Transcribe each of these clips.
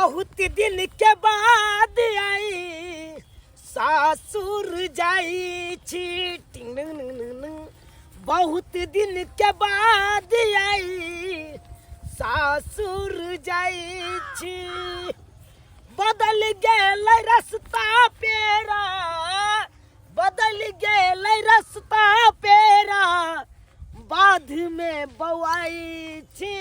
बहुत दिन के बाद आई सासुर जाई छी टिंग टिंग टिंग टिंग टिंग। बहुत दिन के बाद आई सासुर जाई छी बदल गेल रस्ता पेरा बदल गेल रस्ता पेरा बाध में बौआई छी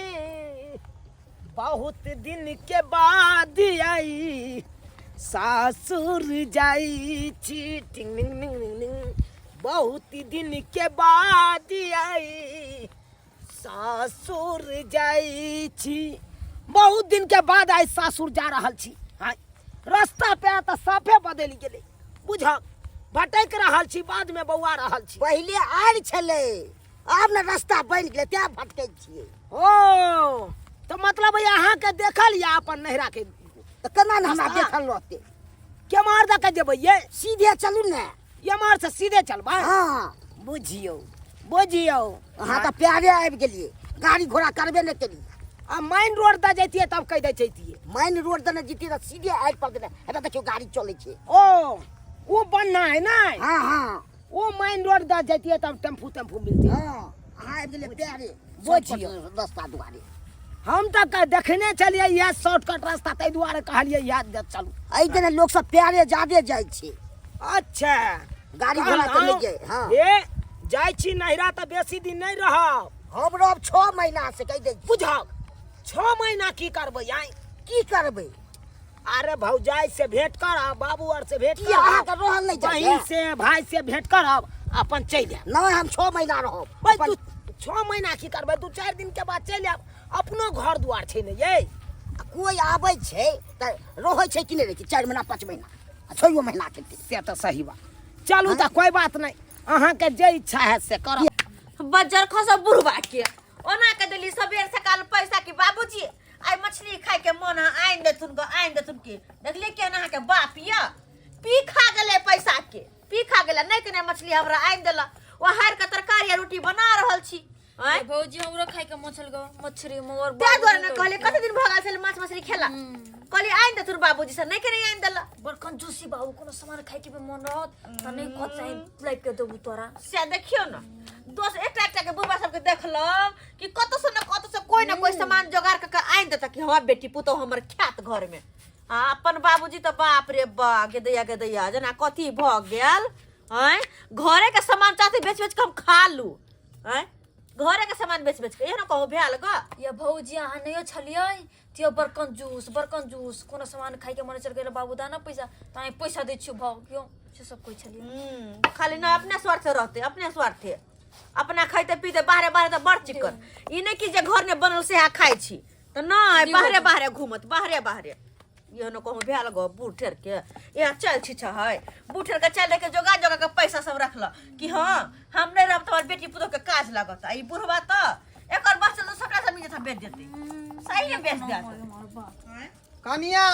बहुत दिन के बाद आई सासुर जाई छी टिंग टिंग टिंग टिंग टिंग। बहुत दिन के बाद आई सासुर जाई छी बहुत दिन के बाद आई सासुर जा रहल छी हाँ रास्ता पे तऽ साफे बदलि गेलै बुझक भटकि रहल छी बाद में बौआ रहल छी पहिले आयल छलै आब ने रास्ता बनि गेलै तें भटकै छियै ओ तऽ मतलब अहाँके देखल या अपन नैहरा के तऽ केना ने हमरा रास्ता? देखल रहतै केम्हर दऽ के जेबै ये सीधे चलू ने एम्हर से सीधे चलबै हँ बुझियौ बुझियौ अहाँ तऽ प्यारे आबि गेलियै गाड़ी घोड़ा करबे नहि केलियै आ मेन रोड दऽ जैतियै तब कहि दै जैतियै मेन रोड दने जितियै तऽ सीधे आबि पड़तै ने एतऽ देखियौ गाड़ी चलै छै ओ ओ बनना है ना हँ हँ ओ मेन रोड दऽ जैतियै तब टेम्पू तेम्पू मिलतै हँ अहाँ आबि गेलियै प्यारे बुझियौ। रस्ता दुआरे हम तऽ देखने छलियै इएह शॉर्टकट रास्ता ताहि दुआरे कहलियै इएह दे चलू एहि दिने लोक सब प्यारे जादे जाइ छै अच्छा गाड़ी घोड़ा के नहि जाइ हँ ए जाइ छी नैहरा तऽ बेसी दिन नहि रहब हम रहब 6 महीना से कहि दै छी। बुझक 6 महीना की करबै आइ की करबै अरे भौजाई से भेंट करब बाबू आर से भेंट की करब अहाँके रहल नहि बहिन जाइए से भाई से भेंट करब अपन चलि आयब नहि हम 6 महीना रहब भाई अपन तू 6 महीना की करबै 2-4 दिन के बाद चलि आयब अपनो घर दुआर छै ने ये कोइ आबै छै तऽ रहै छै कि नहि रहै छै 4 महीना 5 महीना आ छओ महीना के से तऽ सही बात चलू तऽ कोई बात नहि अहाँके जे इच्छा है से करब बज्जर खसो बुढ़बा के ओना के देली सबेर सकाल पैसा कि बाबूजी आइ मछली खाय के मन है आनि देथुन गो आनि देथुन के देखलिए के अहाँ के बाप या पी खा गेलै पैसा के पी खा गेलै नहि के नहि मछली हमरा आनि देला ओ हार के तरकारी आ रोटी बना रहल छी आँय भौजी हमरो खाय के मन छल गो मछली मगर ताहि दुआरे ने कहलिए कते दिन भऽ गेल छलै माछ मछली खेला कहलिए आनि देथुन बाबूजी से नहि के नहि आनि देला बड़ कंजूसी बाबू कोनो सामान खाय के भी मन रहत त नहीं कहत चाही लाइफ के देबू तोरा से देखियौ ने दोस्त एकटा एकटा के बुढ़बा सबके देखलहुँ कि कतौ से न कतौ से कोई न कोई सामान जोगाड़ कऽ के आनि देता कि हमर बेटी पुतोह हमर खायत घर में आ अपन बाबूजी तऽ बाप रे बा गेदैया गेदैया जेना कथी भऽ गेल आँय घरे के सामान चाहते बेच बेच के हम खा लू आँय घरे के सामान बेच बेच के एहनो कहूँ भेल ग या भौजी अहाँ नहियो छलियै तियो बड़ कंजूस बड़ कंजूस कोनो सामान खाय के मन चल गेल बाबू दा ना पैसा त अहाँ पैसा दै छियो भाव क्यों से सब कोई छलियै खाली न अपने स्वार्थ से रहते अपने स्वार्थे अपना खाइते पीते बाहरे बाहरे तऽ बड़ चिक्कन ई नहि कि जे घर ने बनल सेहा खाइ छी तऽ नहि बाहरे बाहरे घूमत बाहरे बाहरे इहो ने कहूँ भेल गो बूढ़ ठेर के इएह चल छी है बूढ़ ठेर के चल के जोगा जोगा के पैसा सब रखल कि हाँ हम नहि रहब तऽ हमर बेटी पुतोह के काज लागत आ ई बुढ़वा तऽ एकर बचल तऽ सबटा जमीन जथा बेच देतै सही में बेच देत कनिया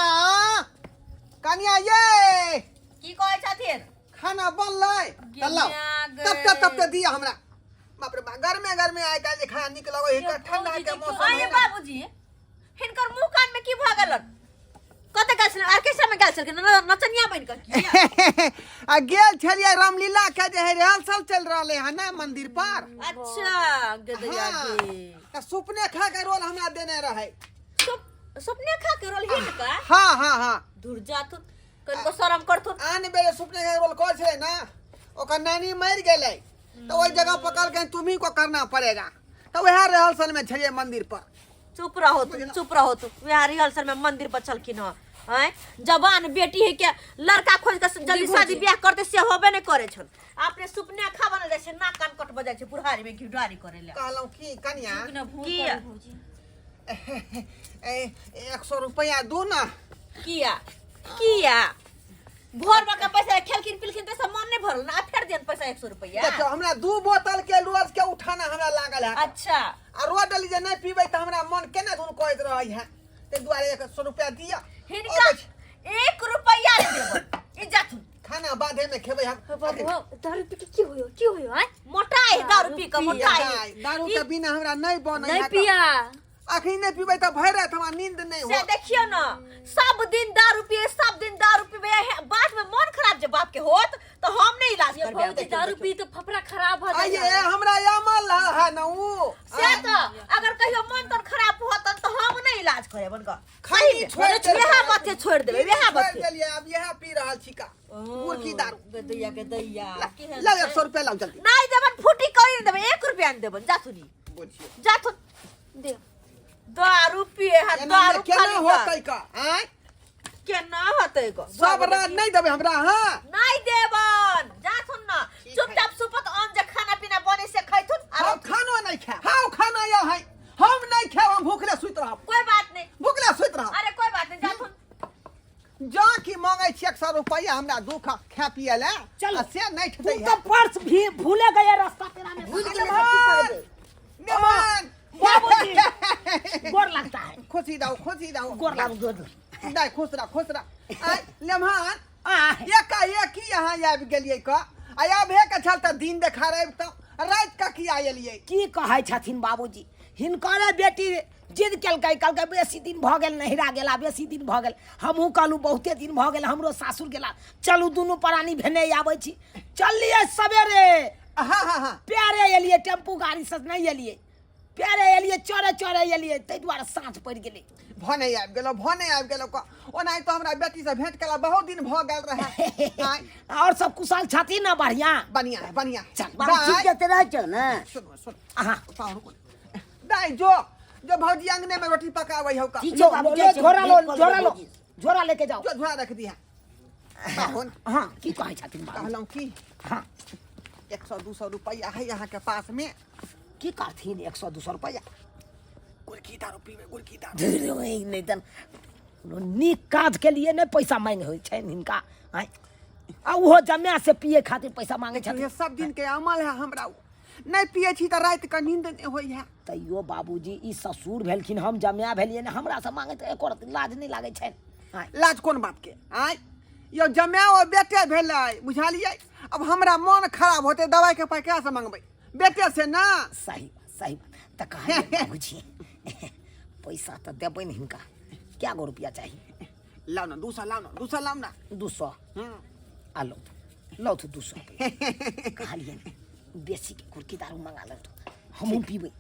कनिया ये की कहै छथिन खाना बनलै तऽ लाउ गे तब तब तब दिया हमरा बाप रे बा गर्मे गर्मे आइ काल्हि जे खाना नीक लगै है ठंडा के मौसम अरे है ना। बाबूजी हिनकर मुंह कान में की भऽ गेलन कतऽ गेल छलै ऑर्केस्ट्रा में गेल छलखिन नचनिया बनि कऽ किया आ गेल छलियै रामलीला के जे है रिहर्सल चल रहलै है ना मंदिर पर अच्छा गदैया हाँ। जी तऽ सुपने खा के रोल हमरा देने रहै सपने खा के रोल हिनका हाँ हाँ हाँ दूर जाथुन कनिको शरम करथुन आन बेर सुपने खा के रोल करै छलै ना ओकर नानी मरि गेलै तऽ ओहि जगह पकड़ के तुम्ही को करना पड़ेगा तऽ वएह रिहर्सल में छलियै मंदिर पर चुप रहो तू चुप रहो तू वएह रिहर्सल में मंदिर पर छलखिन हँ आँय जवान बेटी है के लड़का खोज के जल्दी शादी ब्याह करते से होबे नहीं करे छन अपने सुपने खा बनल जाइ छै नाक कान कटब जाइ छै बुढ़ारी में घिढारी करे ले कहलहुँ की कनिया किया ए, 100 रुपया दू ना किया किया भोर में के पैसा खेलखिन पिलखिन तऽ सब मन नहीं भरल ना आ फेर दियन पैसा 100 रुपया देखियौ हमरा 2 बोतल के रोज के उठाना हमरा लागल है अच्छा आ रोज डली जे नहीं पीबै तऽ हमरा मन केना धुन कहैत रहै है ताहि दुआरे 100 रुपया दिअ हिनका अबै छी। 1 रुपया नहीं देबो ई जाथुन खाना बाधे में खेबै हम बाबू दारू पी के की होयो की होयो आय मोटाई दारू पी के मोटाई दारू के बिना हमरा नहीं बनै नहीं है पिया अखनी नहि पीबै तऽ भरि राति हमरा नींद नहि से होत। देखियो ना, सब दिन दारू पिए, सब दिन दारू पीबे है, बाद में मन खराब जे बाप के होत तो हम नहीं इलाज ये करबे। भौजी दारू पी तो फफड़ा खराब भ आइए जाए। हमरा यामल है न ऊ। से तो अगर कहियो मन तन खराब होत तो हम नहीं इलाज करे बनका। खैनी छोड़ देलियै। वएह बात छोड़ देबै, वएह बात। छोड़ि देलियै, आब इएह पी रहल छी का गुड़की दारू। दैया के दैया। लाउ 100 रुपया लाउ जल्दी। नहीं देबन, फूटी करी नहीं देबन, 1 रुपया नहीं देबन। जा सुनी, बुझियौ जा थुन। दे। दारू पिए है। एना दारू केना खाली होतै का आँय? केना होतै ग? सब रात नहि देबै हमरा? हाँ, नहीं देबन, जा सुन ना, चुपचाप सुपत आन, जे खाना पीना बने से खैथुन। हम और खानो नहीं खाएब। हाँ, खाना यह है, हम नहीं खाएब, हम भूखले सुति रहब। कोई बात नहीं। भूखले सुति रहब। अरे कोई बात नहीं, जा सुन। जा की मांगे छी 100 रुपया हमरा दुख खा पिए ले। चलो। आ से नहीं तुम ठेतै। तो पर्स भी भूले गए रास्ता तेरा में। भूल गेलै तऽ की करबै? मेहमान। बाबूजी, गोर लगता है। खुशी रहो, खुशी रहो। गोर बाबू गोर। दाइ खुश रह, खुश रह। आय लेमहान, आ एकाएक की यहाँ आबि गेलियै क? आ आबे के छल तऽ दिन देखार आबितहुँ, राति कऽ की आयलियै? की कहै छथिन बाबूजी, हिनकरे बेटी जिद केलकै, कहलकै बेसी दिन भऽ गेल नहिरा गेला, बेसी दिन भऽ गेल। हमहूँ कहलहुँ बहुते दिन भऽ गेल हमरो सासुर गेला, चलू दुनू प्राणी भेने आबै छी। चललियै सवेरे। हाँ हाँ हाँ। प्यारे एलियै, टेम्पू गाड़ी से नहि एलियै, प्यारे एलियै, चढ़े चढ़े एलियै, ताहि दुआरे साँझ पड़ि गेलै। भने आबि गेलहुँ, भने आबि गेलहुँ क। ओनाहि तऽ हमरा बेटीसँ भेंट केला बहुत दिन भऽ गेल रहए। आँय, आओर सब कुशल छथिन ने? बढ़िआँ। बढ़िआँ है, बढ़िआँ। चल। बाबू दाइ, ठीक छै, रहै छौ ने? सुनू सुनू। अहाँ पाहुन रुकू। दाइ जो जो, भौजी अंगने में रोटी पकाबै हौ का। ठीक लो छै बाबू, लो, जाइ छी, झोरा लो। भेंट कऽ झोरा लेबै लो। भौजी। झोरा लेके जाओ। जो धुआ रख दिहा। पाहुन। हाँ, की कहै छथिन बाबू? कहलहुँ की, हाँ। 100 200 रुपैआ है अहाँके पास में? की करथिन 100 200 रुपैआ? गुड़की दारू पीबै, गुड़की दारू। नहि तन कोनो नीक काज के लिए नहि पैसा मांग होइ छनि हिनका। आँय, आ ओहो जमा से पिए खातिर पैसा मांगे छथिन। ये सब दिन के अमल है हमरा, नहि पिए छी तऽ राति के नींद नहि होइ है। तैयो बाबूजी, ई ससुर भेलखिन, हम जमा भेलियै ने, हमरा से मांगे तऽ एको रत्ती लाज नहि लागै छनि? आँय। लाज कोन बात के? आँय यौ, जमाओ बेटे भेलै, बुझलियै? अब हमरा मन खराब होतै, दवाई के पाइ ककरा से मंगबै? बेटे से ना। सही बात, सही बात। तऽ कहलियै बाबूजी, पैसा तऽ देबै ने हिनका। क्या गो रुपया चाही? लाउ ना 200, लाउ ना 200, लाउ ना। 200। आ लौथ लौथ 200 रुपया। कहलियै बेसी के कुर्की दारू मंगा लौथ, हमहूँ पीबै।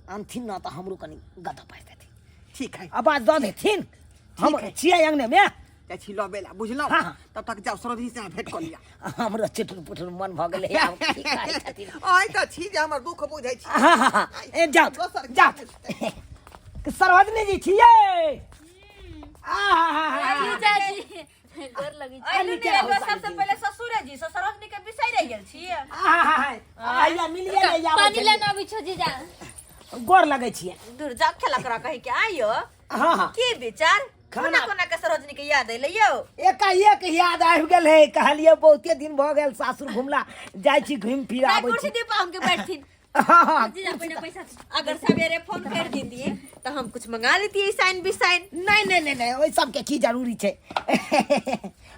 आनथिन ने तऽ हमरो कनि गद्दा पारि देथिन। ठीक है। आवाज दऽ देथिन, हम है। छियै अंगने मे। जाइ छी लबे ला, बुझलहुँ? हाँ, हाँ। तब तक जाउ, सरोजनी से अहाँ भेंट कऽ लिअ। हमरो चुटुर पुटुर मन भऽ गेलै आब, की कहै छथिन? अहीं तऽ छी जे हमर दुःख बुझै छी। हाँ हाँ हाँ, ए जाउ। दोसर जाउ, सरोजनी जी छियै? आहा। जीजाजी, गोर लगै छी। अइलु ने एगो सबसे पहिले ससुरे जी से सरोजनी के बिसरि गेल छियै। आहा, आइया मिलिए नहि आबै पानी छलियै। लेने अबै छौ जीजा। गोर लगै छियै। दूर जा, खेला करा कही के आइयो। हाँ हाँ। की विचार? खाना- कोना कोना के सरोजनी के याद अइलै यौ? एकाएक याद आबि गेल है, कहलियै बहुते दिन भऽ गेल सासुर घुमला, जाइ छी घुमि फिर दाइ, आबै कुर्सी छी। दी पाहुन के बैठथिन। हाँ हाँ। जीजा, पहिने पैसा। अगर सवेरे फोन कर दीजिए तो हम कुछ मंगा लेती, साइन बिसाइन। नहि नहि नहि नहि, ओहि सबके की जरूरी छै?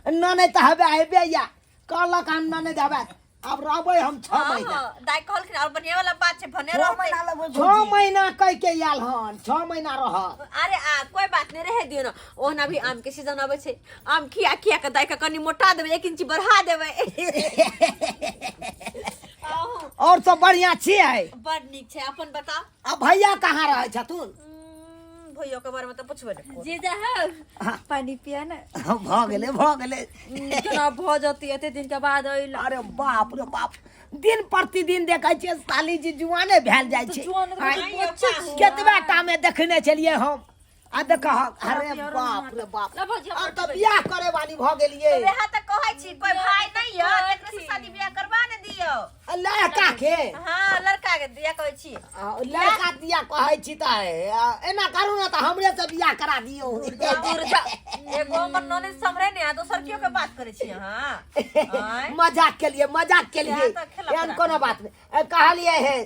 नहि तऽ हबे हेबे या कहलक हन, नहि हबे आब रहबै हम 6 हाँ, महीना। हाँ, दाइ कहलखिन और बढ़िया वाला बात छै, भने 6 रहतै। महीना लगबै। 6 भौजी। महीना कहि के आयल हन, 6 महीना रहत। अरे आ कोई बात नहीं, रहे दियो ना। ओहना भी आम के सीजन आबै छै, आम खिया खिया के दाइ के कनि मोटा देबै, 1 इंच बढ़ा देबै। आहू, और सब बढ़िया छियै? बड़ नीक छै, अपन बताओ। आ भैया कहाँ रहै छथुन? भैया के बारे में तऽ पुछबे नहि करू। जीजा हौ, पानी पिया ने। भऽ गेलै, भऽ गेलै। केना भऽ जतै, एते दिन के बाद अइला। अरे बाप रे बाप, दिन प्रतिदिन देखै छियै साली जी जुआने भेल जाइ छै। जुआन तऽ आँय, बच्चे छियै। केतबा टा मे देखने छलियै हम, आ देखहक, अरे बाप रे बाप। ला भौजी, हम आब तऽ बियाह करे वाली भऽ गेलियै। तऽ वएह तऽ कहै छी, कोई भाई नहीं यऽ, तकरे से शादी बियाह करबा ने दियौ। आ लड़का के? हाँ, लड़का के दिया कहै छी। आ, लड़का दिया कहै छी तऽ एना करू ने तऽ हमरे से बियाह करा दियौ। दूर जा, एगो हमर ननद समरे ने आ दोसर केओ के बात करै छी अहाँ? आँय? मजाक के लिए, मजाक के लिए। सएह तऽ खेला एहन करा। कोनो बात नहि। कहलियै हे,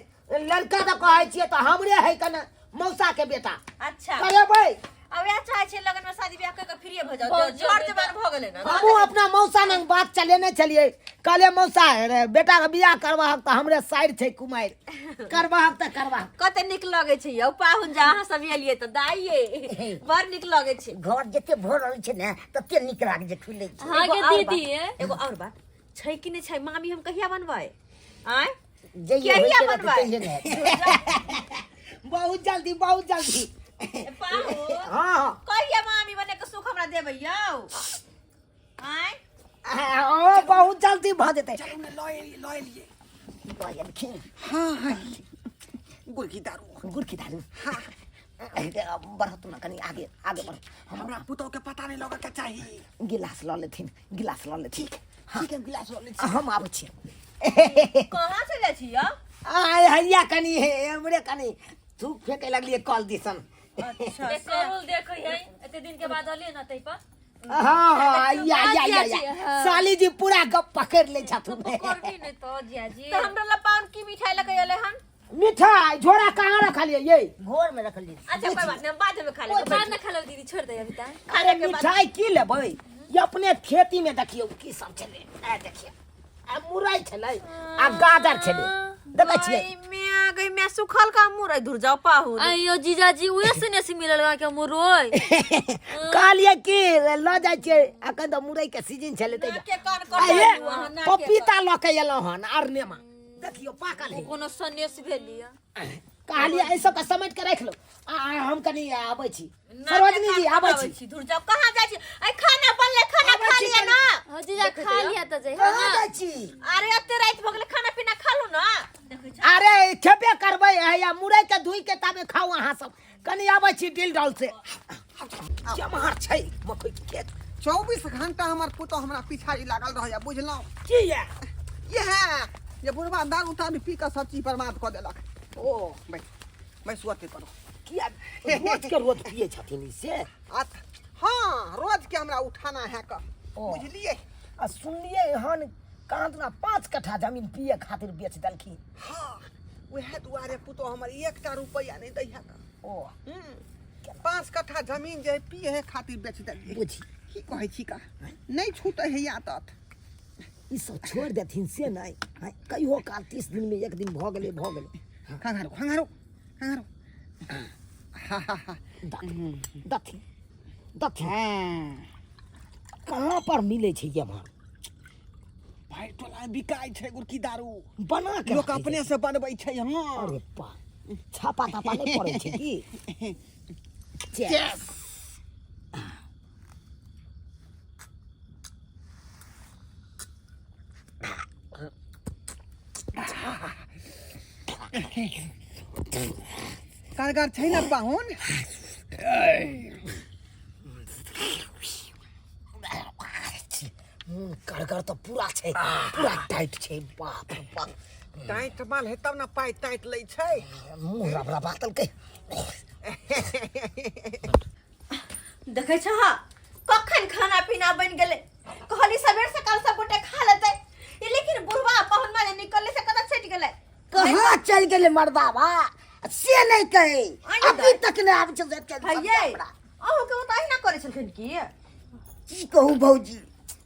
लड़का तऽ कहै छियै तऽ हमरे है कने मौसा के बेटा। अच्छा। करेबै। अब वएह चाहै छियै लगन में शादी बियाह कऽ के फ्री भऽ जाउ, भऽ जर जेबै। जवान भऽ गेलै ने। हमहूँ अपना मौसा लग बात चलेने छलियै। कहलियै मौसा रे बेटा के बियाह करबाहक तऽ हमरे साइड छै कुमारि, करबाहक तऽ करबाहक। कते नीक लगै छै यौ पाहुन, जा अहाँ सब एलियै तऽ दाइये बड़ नीक लगै छै। घर जते भरल छै ने तते नीक लागै छै, खुलै छै। हाँ एगो गे आओर दीदी, बात, एगो आओर बात छै कि नहि छै? मामी हम कहिया बनबै आँय? जइए कहिया होइते रहतै, बनबै? तहिए ने हेतै। बहुत जल्दी, बहुत जल्दी। पाहुन, हाँ हाँ। कहिया मामी बने के सुख हमरा देबै यौ आँय? ओ बहुत जल्दी भऽ जेतै। चलू ने, लऽ एलियै, लऽ एलियै। लऽ एलखिन। हाँ हाँ, गुड़की दारू। गुड़की दारू। बढ़त ने कनि आगे, आगे बढ़। हमरा पुतोह के पता नहीं लगे के चाही। गिलास लऽ लेथिन, गिलास लऽ लेथिन। ठीक है, गिलास लऽ लै छी। हम आबै छी। कहाँ चलि जाइ छी यौ? आय हैया कनि हे हमरे कनि थूक फेके लगलियै कल दिसन। अच्छा। एक करोल देखै है, एते दिन के बाद अलियै ना तै पर। हाँ हाँ, आइया आइया आइया आइया। हाँ। साली जी पूरा गप पकड़ लै छथुन। करबी नहीं तो जिया जी। तऽ हमरा ला पाहुन की मिठाई लऽ के एलै हन? मिठाई झोरा कहाँ रखलियै ये? घर में रखलियै। अच्छा कोई बात नहीं, हम बाद में खा ओइ लेबै। बाद में खा लेब दीदी, छोड़ दे अभी तक। अरे मिठाई की लेबै, ये अपने खेती में देखियौ की सब छलै। आ देखियौ, आ मुरई छलै आ गाजर छलै, देखै छियै? गई मैं, गई मैं, सुखल का मुरई, दूर जाओ पाहुन। आइयो जीजाजी, उहे सुने से मिलल बा के मुरोई। कहलियै कि लऽ जाइ छियै, अखन तऽ मुरई के सीजन छलै तै। नाके कान आ हे, कटलू अहाँ, नाके कान। पपीता लऽ के एलहुँ हन अरनेमा, देखियौ पाकल है। कोनो सनेस भेलिया। कहलियै एहि सबके समेट के राखि लो, आ आ, हम कनि आबै छी। नाके सरोजनी जी, कान आबै कटाबै छी। छी। दूर जाओ, कहाँ जाइ छी? ऐ खाना बनलै, खाना आबै खा छी लिअ कनि। ना। हाँ जीजा, खा लिया त जइ। कहाँ जाइ छी? अरे एते राति भऽ गेलै, खाना पीना खा लू ना। देखै छी। अरे खेबे करबै, हैया मुरई के धोइ के ताबे खाउ अहाँ सब। कनि आबै छी डिल डॉल से। केम्हर छै मकई के खेत? 24 घंटा हमर पुतोह हमरा पिछाड़ी लागल रहैया, बुझलहुँ? की ये? इएह जे बुढ़बा दारू तारू पी कऽ सब चीज बर्बाद कऽ देलक। ओ बैस बैस, अथी करू। किया रोज के रोज पिए छथिन ई से? हाँ, रोज के हमरा उठाना है कऽ। ओ। बुझलियै? आ सुनलियै हन कहाँ दुना 5 कट्ठा जमीन पिए खातिर बेच देलखिन। हाँ, उएह दुआरे पुतोह हमर एकटा रुपैआ नहि दै है कऽ। ओ 5 कट्ठा जमीन जे पिए है खातिर बेच देलियै। बुझी की कहै छी का नहि छूटै है आदत। ई सब छोड़ि देथिन से नहि। हँ, कहियो काल 30 दिन में एक दिन भऽ गेलै, भऽ गेलै। खंघारो खंघारो खंघारो, हा हा हा। दथिन दथिन दथिन। हाँ। कहाँ पर मिलै छै ये माल? भाई टोला में बिकाइ छै गुड़की दारू। बना के लोक रखै अपने छै। से बनबै छै। हाँ। अरे बा, छापा तापा नहि पड़ै छै की? चेस। कारगर छै ने पाहुन? मुँह करगर तऽ पूरा छै, पूरा टाइट छै। बाप रे बाप। टाइट माल है तब ने पाइ टाइट लै छै। मुँह रबरबा देलकै। देखै छह कखन खाना पीना बनि गेलै? कहली सबेर सकाल सब गोटे खा लेतै, लेकिन बुढ़वा पहुनमा जे निकललै से कतऽ छटि गेलै? कहाँ चलि गेलै मर्दाबा से नहि कहै, आइयो अभी दाइ। तक नहि आबै छै से के भैये, हमरा। अहूँके ओ तऽ अहिना करै छलखिन की? की कहू भौजी,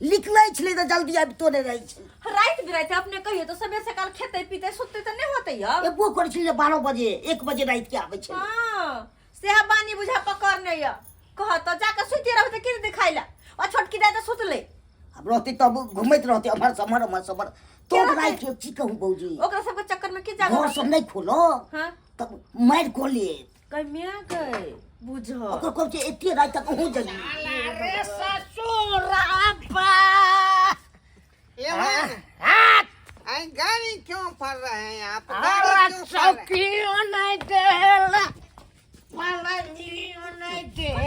लिखलै छलै तऽ जल्दी आबितो नहि रहै छै। राति बिराति अपने कहियो तऽ सबेर सकाल खेतै पीतै सुततै तऽ नहि होतै यौ। एबो करै छलै 12 बजे 1 बजे राति के आबै छलै। हाँ, सेहा बानी बुझा पकड़ने यऽ। कह तऽ जाकऽ सुति रहतै की देखाइ लए, आ छोटकी दाइ तऽ सुतलै। आब रहतै तब घुमैत रहतै एम्हर से एम्हर, एम्हर से एम्हर। केना तब छै? राति के की कहू भौजी, ओकरा सबके चक्कर में की जागल घर सब नहि खोलो हाँ तब मारि कऽ लेत। कमिया गई बुझ। ओकर कहब छै एते राति तक अहूँ जइयै। अरे ससुर अब्बा। ये मान, आई गाड़ी क्यों पढ़ रहे हैं आप? गाड़ी क्यों पढ़ रहे हैं? चौकियो नहीं देला, पलंगियो नहीं देला,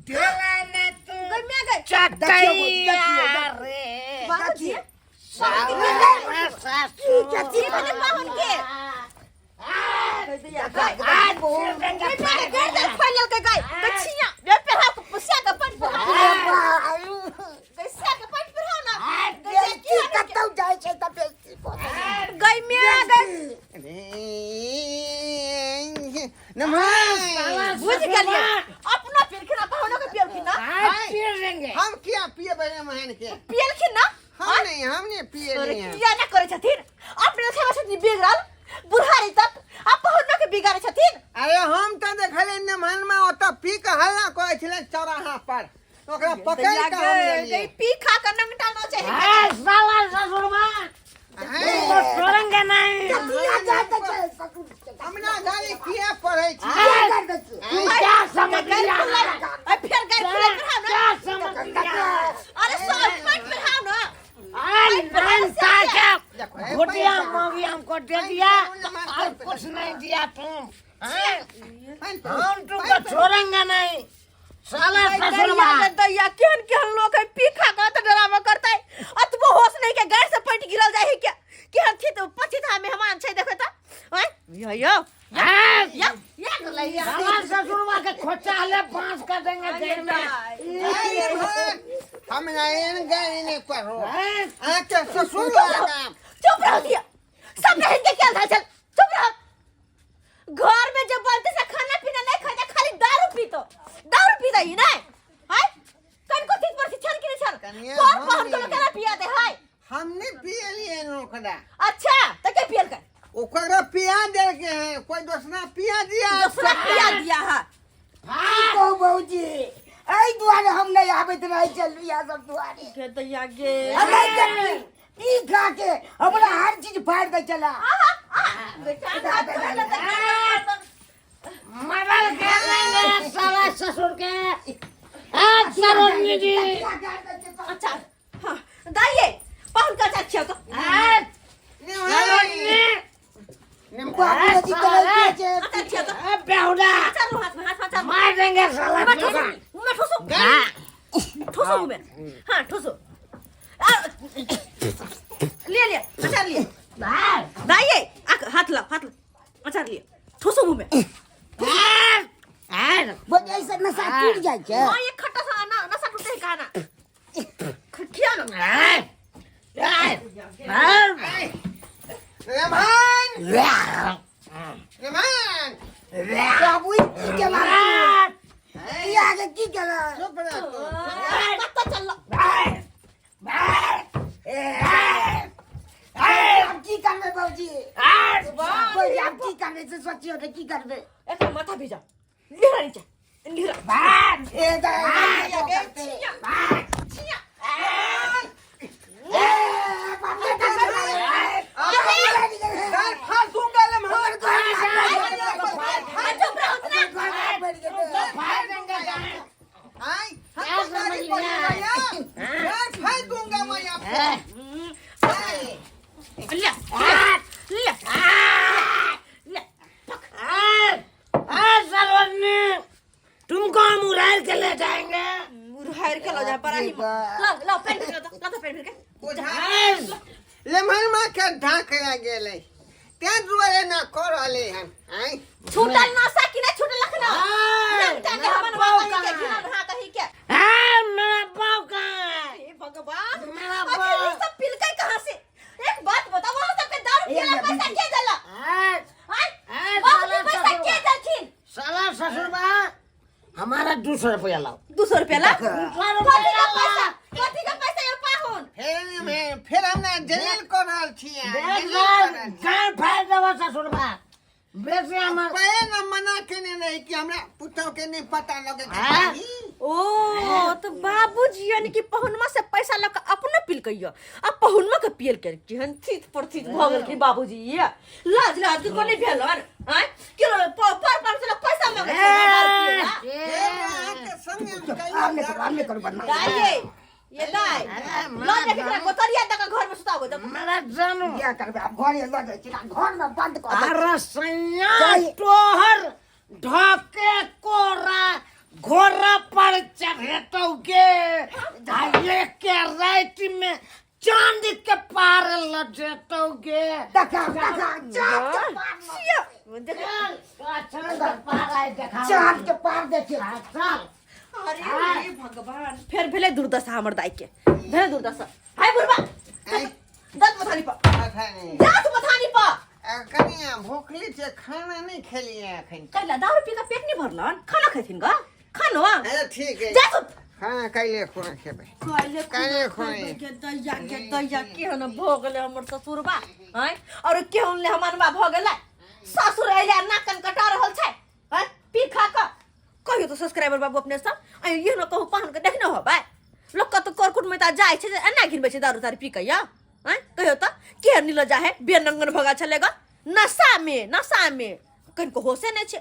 देला ने तू गई गई चटैया रे। बाबूजी साला ससुर। की भेलै पाहुन के? कतौ जाइ छै तऽ बेइज्जती कऽ दै छै। गई मिया गई। अरे, नमः। बुझ गेलियै, अपनो पियलखिन आ पाहुनो के पियलखिन ना। हम किया पियबै रे महन के? पियलखिन ना। हम नहीं हमने पिए अरे नहीं किया ना करे छथिन अपने खेबा छथिन बिगड़ल बुढ़ारी तक आ पहुना के बिगाड़े छथिन। अरे हम तो देखले नमहन में ओतऽ पी के हल्ला करै छलै चौराहा पर, ओकरा पकड़ के हम लेलियै। पी खा के नंगटा न चाही। ए, साला ससुरबा तुमको छोड़ेंगे नहीं। किया जाते छै ससुर के? हमरा गाली किया पढ़ै छी? किया कर दै छी? तू क्या समझ लिया? अरे फिर गाय फुले पर ना। क्या समझ लिया? अरे सब पेट पर हाव ना। अरे नैनता के घुटिया मांगी हमको दे दिया और कुछ नहीं दिया तुम। हैं? हम तुमको छोड़ेंगे नहीं साला ससुरबा। दैया दैया केहन केहन लोग है पी खा के तो डरावा करतै, अतबो होश नहीं के गाय से पैंट गिरल जाय है के केहन थी तो पछी था मेहमान छै देखै त आय यो यो हैं? या या गेलै या। साला ससुरबा के खोचा ले बांस कर देंगे देर में। हमरा एहन गाली नहि पढ़ो। हैं? अहाँके ससुर लगा। चुप रहो दिया सब नहीं के क्या था, चल चुप रहो। घर में जब बनते से खाना पीना नहीं खाते, खाली दारू पीतो दारू पीता ही नहीं हाय कन को चीज पर छल के छल कनिया, कौन हम पहन को नहीं। केना पिया दे हाय। हमने पियलियै ओकरा। अच्छा तो के पियल कर? ओकरा पिया देलकै है, कोई दोसरा पिया दिया। दूसरा पिया दिया है। की कहू बौजी, एहि दुआरे हम नहि आबैत रहै छलहुँ इएह सब दुआरे। के दैया गे अरे जब पी खा के हमरा हर चीज फाड़ि दै छला। बेटा मदद कर देंगे साला ससुर के। आज सरोजनी जी। अच्छा हाँ दाइये पहन का चाची तो आज सरोजनी। बाबूजी कहै छै अच्छा अच्छा तो ए, बेहुदा चलो हाथ में हाथ में चलो मार देंगे साला मैं तुझे। ठोसू मैं ठोसू ठोसू मैं हाँ ठोसू ले ले अचार लिए दाइये हाथ ला हाथ ला अचार लिए ठोसू मुंह में। बौजी ऐसे नशा टूटि जाइ छै। हाँ ये खट्टा सा ना नशा टूटे है कहा ना खिया ना। रेमान रेमान बाबू ई की केला ई आगे की केला? चुप रह तू। कत्ता चल आब की करबै बौजी? बौजी आब की करबै से सोचियौ ने की करबै? एक माथा भिजा लिहरा नीचे लिहरा ए दाइ छिया छिया गाल फाड़ दूंगा लम्हा। चुप रहो ना। आई हम गाली पढ़ूंगा यार, गाल फाड़ दूंगा मैं आपको। ले ले ले सरोजनी तुमको हम उड़ाल के ले जाएंगे। उड़ार के लो जा पर आई ला ला पेन फिर ला ला पेन फिर के लेमन माँ के ढाक गेलै तें दुआरे ना कर रहले हन। आई छूटल नशा कि नहीं छूटल लखना नंगटा के हमन कहीं के घिनल हां कहीं के। मेरा पाँव कहाँ है? हे भगवान मेरा आखिर बाप। ये सब पिलकै कहाँ से? एक बात बताओ वहाँ सबके दारू पियला पैसा के देला? आय बाबूजी पैसा के देलखिन? साला ससुरबा हमारा 200 रुपया लाओ। 200 रुपया ला? 200 कथी का पैसा? कथी का पैसा ये पाहुन? फेर फेर हमरा जलील कर रहल छियै। गान फाड़ देबो ससुरबा बेसी हमर पहिले न मना केने रही कि हमरा पुतहु के नहीं पता लगे के चाही। ओ तो बाबूजी यानी कि पहुनमा से पैसा लऽ के अपनो पिलकैया आ पहुनमा के पियल के केहन थीत पर थीत भऽ गेलखिन बाबूजी। ये लाज लाज के कोने भेलन आँय कि पर पर से लोग पैसा मांगे छै दारू पियला। फेर अहाँके संगे हम कहियो आब नहि करू, आब नहि करू बदमाशी। दाइ ये दाइ लऽ जाके एकरा गोतरिया दऽ के घर में सुताबो जब मेरा जानू किया करबै आब घरे लऽ जाइ छी घर में बंद कऽ दै। अरे सैया सही। तोहर ढके कोरा घोड़ा पर चढ़ेतौ गे आ के राति में चांद के पार ल जेतौ गे। देखा देखा चाँद के पार छिया देख चल चांद के पार आइ देखा। चाँद के पार देखिए। चल अरे हे भगवान फेर भेलै दुर्दशा हमर दाइ के भेलै दुर्दशा। हाय बुढ़बा दत मथानी पर अखन दत मथानी पर। कनिया भूखली छै, खाना नहि खेलियै अखन। कैला दारू पी के पेट नहीं भरलन, खाना खेथिन गा खानो। अच्छा ठीक है जा सुत। हँ, काल्हि खुना खेबै। काल्हि काल्हि खुना। के दैया के दैया, केहन भऽ गेलै हमर ससुरबा आँय, और केहन ले हमनबा भऽ गेलै। ससुर अइले नाक कान कटा रहल छै आँय, पी खा कऽ। कहियो तऽ सब्सक्राइबर बाबू अपने सब आँय, इहो ने कहू पाहुन के देखने होबै, लोक कतौ करकुट में तऽ जाइ छै जे एना घिनबै छै दारू तारू पी कऽ यौ आँय। कहियो तऽ केहन नीलो जा है, बेनंगन भऽ गेल छलै ग नशा में, नशा में कनिको होशे नहि छै।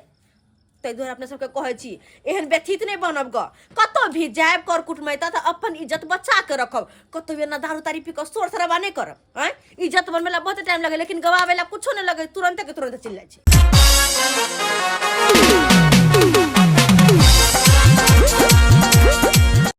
ताहि दुआरे अपने सबके कहै छी, एहन व्यथित नहि बनब ग। कतौ भी जायब कर कुटमैता तऽ अपन इज्जत बचा के रखब। कतौ एना दारू तारी पी कऽ शोर शराबा नहि करब आँय। इज्जत बनबै ला बहुत टाइम लगे, लेकिन गवाबै ला कुछो नहि लगे, तुरंते के तुरंत चलि जाइ छै।